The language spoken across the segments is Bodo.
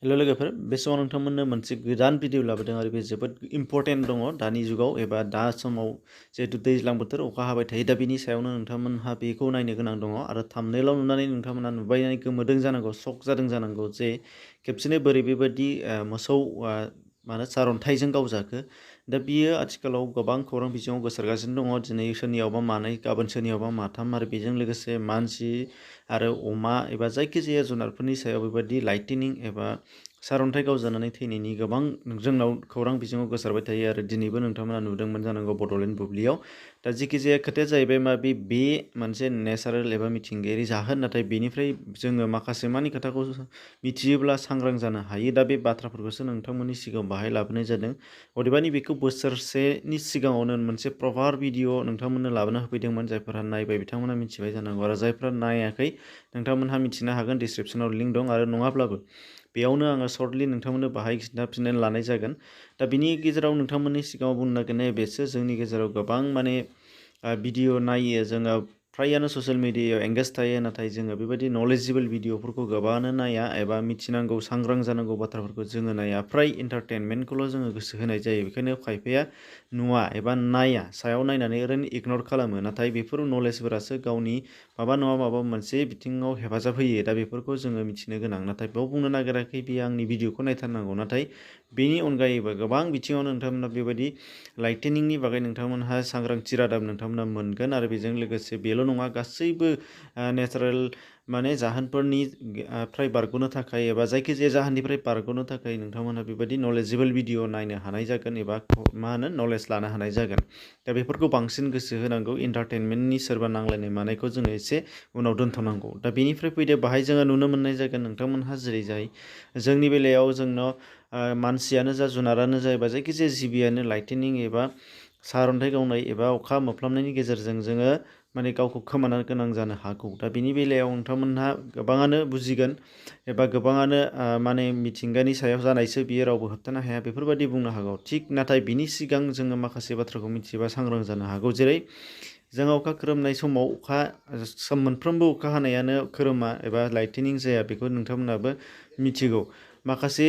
हेल' लोगोफोर बे समाव नोंथांमोननो मोनसे गोदान भिडिअ लाबोदों आरो बे जोबोद इम्परटेन्ट दङ दानि जुगाव एबा दा समाव जिहेतु दैज्लां बोथोर अखा हाबाय थायो दा बिनि सायावनो नोंथांमोनहा बेखौ नायनो गोनां दङ आरो थाम्बनेइलाव नुनानै नोंथांमोनहा नुबायनानै गोमोदों जानांगौ शक जादों जानांगौ जे खेबसेनो बोरै बेबायदि मोसौ माने सारअन्थाइजों गावजाखो दा बियो आथिखालाव गोबां खौरां बिजोङाव गोसारगासिनो दङ दिनै सोरनियावबा मानै गाबोन सोरनियावबा माथाम आरो बेजों लोगोसे मानसि आरो अमा एबा जायखिजाया जुनारफोरनि सायाव बेबायदि लाइटेनिं एबा सारअन्थाइ गावजानानै थैनायनि गोबां जोंनाव खौरां बिजोङाव गोसारबाय थायो आरो दिनैबो नोंथांमोना नुदोंमोन जानांगौ बड'लेण्ड बुब्लियाव दा जेखिजाया खोथाया जाहैबाय माबे बे मोनसे नेचारेल एबा मिथिंगायारि जाहोन नाथाय बेनिफ्राय जोङो माखासे मानि खोथाखौ मिथियोब्ला सांग्रां जानो हायो दा बे बाथ्राफोरखौसो नोंथांमोननि सिगाङाव बाहाय लाबोनाय जादों अदेबानि बेखौ बोसोरसेनि सिगाङावनो मोनसे प्रपार भिडिअ नोंथांमोननो लाबोना होफैदोंमोन जायफोरा नायबाय बिथांमोना मिथिबाय जानांगौ आरो जायफोरा नायाखै नोंथांमोनहा मिथिनो हागोन डिसक्रिपसनाव लिंक दं आरो नङाब्लाबो बेयावनो आङो सर्टलि नोंथांमोननो बाहाय खिन्थाफिननानै लानाय जागोन दा बिनि गेजेराव नोंथांमोननि सिगाङाव बुंनो नागिरनाया बेसो जोंनि गेजेराव गोबां माने भिडिअ नायो जोङो फ्रायानो ससियेल मिडियायाव एंगेज थायो नाथाय जोङो बेबायदि नलेजेबोल भिडिअफोरखौ गोबाङानो नाया एबा मिथिनांगौ सांग्रां जानांगौ बाथ्राफोरखौ जोङो नाया फ्राय इन्टारटेनमेन्टखौल' जोङो गोसो होनाय जायो बेखायनो खायफाया नुवा एबा नाया सायाव नायनानै ओरैनो इगनर खालामो नाथाय बेफोर नलेजफोरासो गावनि माबा नङा माबा मोनसे बिथिङाव हेफाजाब होयो दा बेफोरखौ जोङो मिथिनो गोनां नाथाय बेयाव बुंनो नागिराखै बेयो आंनि भिडिअखौ नायथारनांगौ नाथाय बेनि अनगायैबो गोबां बिथिङावनो नोंथांमोना बेबायदि लाइटेनिंनि बागै नोंथांमोनहा सांग्रांथि रादाब नोंथांमोना मोनगोन आरो बेजों लोगोसे बेल' नङा गासैबो नेचारेल माने जाहोनफोरनि फ्राय बारग'नो थाखाय एबा जायखिजाया जाहोननिफ्राय बारग'नो थाखाय नोंथांमोनहा बेबायदि नलेजेबोल भिडिअ नायनो हानाय जागोन एबा मा होनो नलेज लानो हानाय जागोन दा बेफोरखौ बांसिन गोसो होनांगौ इन्टारटेनमेन्टनि सोरबा नांलायनाय मानायखौ जोङो एसे उनाव दोनथ'नांगौ दा बेनिफ्राय फैदो बाहाय जोङो नुनो मोननाय जागोन नोंथांमोनहा जेरै जाय जोंनि बेलायाव जोंनाव मानसियानो जा जुनारानो जा एबा जायखिजाया जिबियानो लाइटेनिं एबा सारअन्थाइ गावनाय एबा अखा मोफ्लामनायनि गेजेरजों जोङो माने गावखौ खोमानो गोनां जानो हागौ दा बिनि बेलायाव नोंथांमोनहा गोबाङानो बुजिगोन एबा गोबाङानो माने मिथिंगानि सायाव जानायसो बियो रावबो होबथानो हाया बेफोरबायदि बुंनो हागौ थिग नाथाय बिनि सिगां जोङो माखासे बाथ्राखौ मिथियोबा सांग्रां जानो हागौ जेरै जोङो अखा खोरोमनाय समाव मोनफ्रोमबो अखा हानायानो खोरोमा एबा लाइटेनिं जाया बेखौ नोंथांमोनाबो मिथिगौ माखासे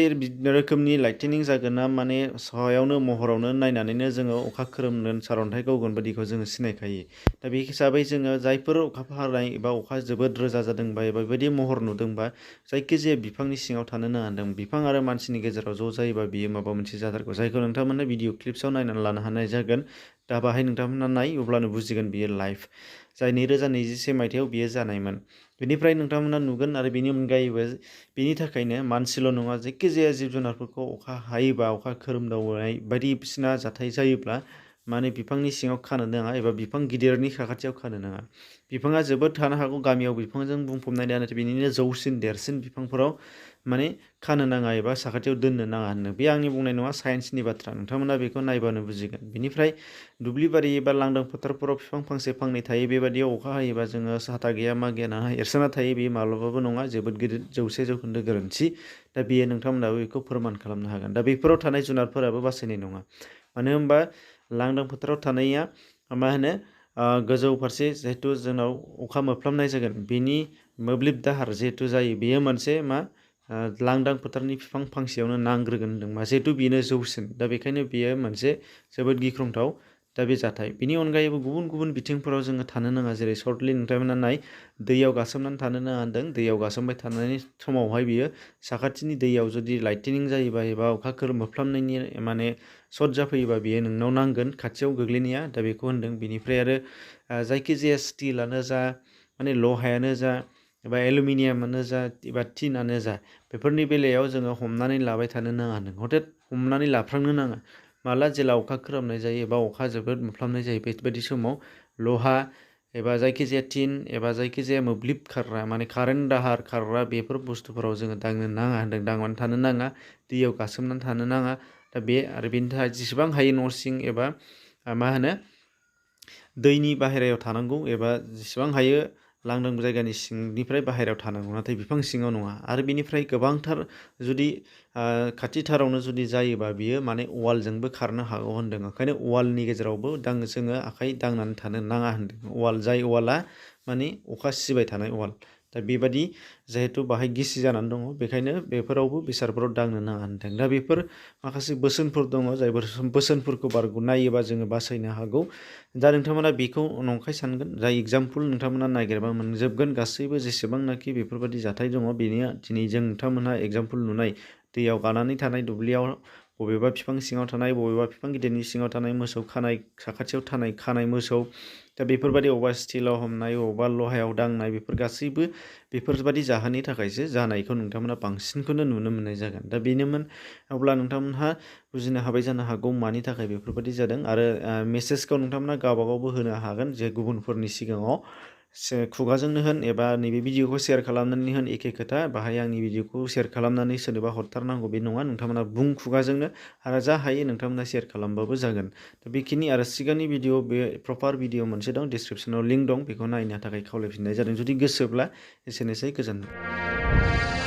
रोखोमनि लाइटेनिं जागोन ना माने सायावनो महरावनो नायनानैनो जोङो अखा खोरोमगोन सारअन्थाइ गावगोन बायदिखौ जोङो सिनायखायो दा बे हिसाबै जोङो जायफोर अखा हानाय एबा अखा जोबोद रोजा जादोंबा एबा बेबायदि महर नुदोंबा जायखिजाया बिफांनि सिङाव थानो नाङा होनदों बिफां आरो मानसिनि गेजेराव ज' जायोबा बियो माबा मोनसे जाथारगौ जायखौ नोंथांमोननो भिडिअ क्लिप्सआव नायनानै लानो हानाय जागोन दा बाहाय नोंथांमोना नाय अब्लानो बुजिगोन बियो लाइभ जाय 2021 मायथाइयाव बियो जानायमोन बेनिफ्राय नोंथांमोना नुगोन आरो बेनि अनगायैबो बेनि थाखायनो मानसिल' नङा जायखिजाया जिब जुनारफोरखौ अखा हायोबा अखा खोरोमदावनाय बायदिसिना जाथाय जायोब्ला माने बिफांनि सिङाव खानो नाङा एबा बिफां गिदिरनि साखाथियाव खानो नाङा बिफाङा जोबोद थानो हागौ गामियाव बिफांजों बुंफबनाय नाथाय बेनिनो जौसिन देरसिन बिफांफोराव माने खानो नाङा एबा साखाथियाव दोननो नाङा होननो बे आंनि बुंनाय नङा साइन्सनि बाथ्रा नोंथांमोना बेखौ नायबानो बुजिगोन बेनिफ्राय दुब्लिबारि एबा लांदां फोथारफोराव बिफां फांसे फांनै थायो बेबायदियाव अखा हायोबा जोङो साथा गैया मा गैया ना एरसोना थायो बेयो माब्लाबाबो नङा जोबोद गिदिर 100% गोरोन्थि दा बेयो नोंथांमोनाबो बेखौ फोरमान खालामनो हागोन दा बेफोराव थानाय जुनारफोराबो बासायनाय नङा मानो होनबा लांदां फोथाराव थानाया मा होनो गोजौ फारसे जिहेतु जोंनाव अखा मोफ्लामनाय जागोन बेनि मोब्लिब दाहार जिहेतु जायो बेयो मोनसे मा लांदां फोथारनि बिफां फांसेयावनो नांग्रोगोन होनदों मा जिहेतु बेनो जौसिन दा बेखायनो बेयो मोनसे जोबोद गिख्रंथाव दा बे जाथाय बेनि अनगायैबो गुबुन गुबुन बिथिंफोराव जोङो थानो नाङा जेरै सर्टलि नोंथांमोना नाय दैयाव गासोमनानै थानो नाङा होनदों दैयाव गासोमबाय थानायनि समावहाय बियो साखाथिनि दैयाव जुदि लाइटेनिं जायोबा एबा अखा मोफ्लामनायनि माने सर्ट जाफैयोबा बियो नोंनाव नांगोन खाथियाव गोग्लैनाया दा बेखौ होनदों बिनिफ्राय आरो जायखिजाया स्टिलानो जा माने लहायानो जा एबा एलुमिनियामानो जा एबा टिनानो जा बेफोरनि बेलायाव जोङो हमनानै लाबाय थानो नाङा होनदों हथात हमनानै लाफ्रांनो नाङा माला जेला अखा खोरोमनाय जायो एबा अखा जोबोद मोफ्लामनाय जायो बेबायदि समाव लहा एबा जायखिजाया टिन एबा जायखिजाया मोब्लिब खारग्रा माने कारेन्ट दाहार खारग्रा बेफोर बुस्थुफोराव जोङो दांनो नाङा होनदों दांनानै थानो नाङा दैयाव गासोमनानै थानो नाङा दा बे आरो बेनि थाखाय जेसेबां हायो न' सिं एबा मा होनो दैनि बाहेरायाव थानांगौ एबा जेसेबां हायो लांदां जायगानि सिंनिफ्राय बाहेरायाव थानांगौ नाथाय बिफां सिङाव नङा आरो बेनिफ्राय गोबांथार जुदि खाथिथारावनो जुदि जायोबा बियो माने वालजोंबो खारनो हागौ होनदों ओंखायनो वालनि गेजेरावबो जोङो आखाइ दांनानै थानो नाङा होनदों जाय वाला माने अखा सिबाय थानाय वाल दा बेबादि जिहेतु बाहाय गिसि जानानै दङ बेखायनो बेफोरावबो बेसादफोराव दांनो नाङा होनदों। दा बेफोर माखासे बोसोनफोर दङ जाय बोसोनफोरखौ नायोबा जोङो बासायनो हागौ। दा नोंथांमोना बेखौ नंखाय सानगोन जाय एगजामपोल नोंथांमोना नागिरबा मोनजोबगोन गासैबो जेसेबांनाखि बेफोरबादि जाथाय दङ बेनिया दिनै जों नोंथांमोनहा एगजामपोल नुनाय दैयाव गानानै थानाय दुब्लियाव बबेबा बिफां सिङाव थानाय बबेबा बिफां गिदिरनि सिङाव थानाय मोसौ खानाय साखाथियाव खानाय मोसौ दा बेफोरबादि अबेबा स्टिलाव हमनाय अबेबा लहायाव दांनाय बेफोर गासैबो बेफोरबादि जाहोननि थाखायसो जानायखौ नोंथांमोना बांसिनखौनो नुनो मोननाय जागोन। दा बेनोमोन अब्ला नोंथांमोनहा बुजिनो हाबाय जानो हागौ मानि थाखाय बेफोरबादि जादों आरो मेसेजखौ नोंथांमोना गावबागावबो होनो हागोन जे गुबुनफोरनि सिगाङाव खुगाजोंनो होन एबा नैबे भिडिअखौ शेयार खालामनानै होन एखे खोथा बाहाय आंनि भिडिअखौ शेयार खालामनानै सोरनोबा हरथारनांगौ बे नङा नोंथांमोना बुं खुगाजोंनो आरो जा हायो नोंथांमोना शेयार खालामबाबो जागोन। दा बेखिनि आरो सिगांनि भिडिअ बे प्रपार भिडिअ मोनसे दं डिसक्रिपसनाव लिंक दं बेखौ नायनो थाखाय खावलायफिननाय जादों जुदि गोसोब्ला एसेनोसै गोजोन्थों।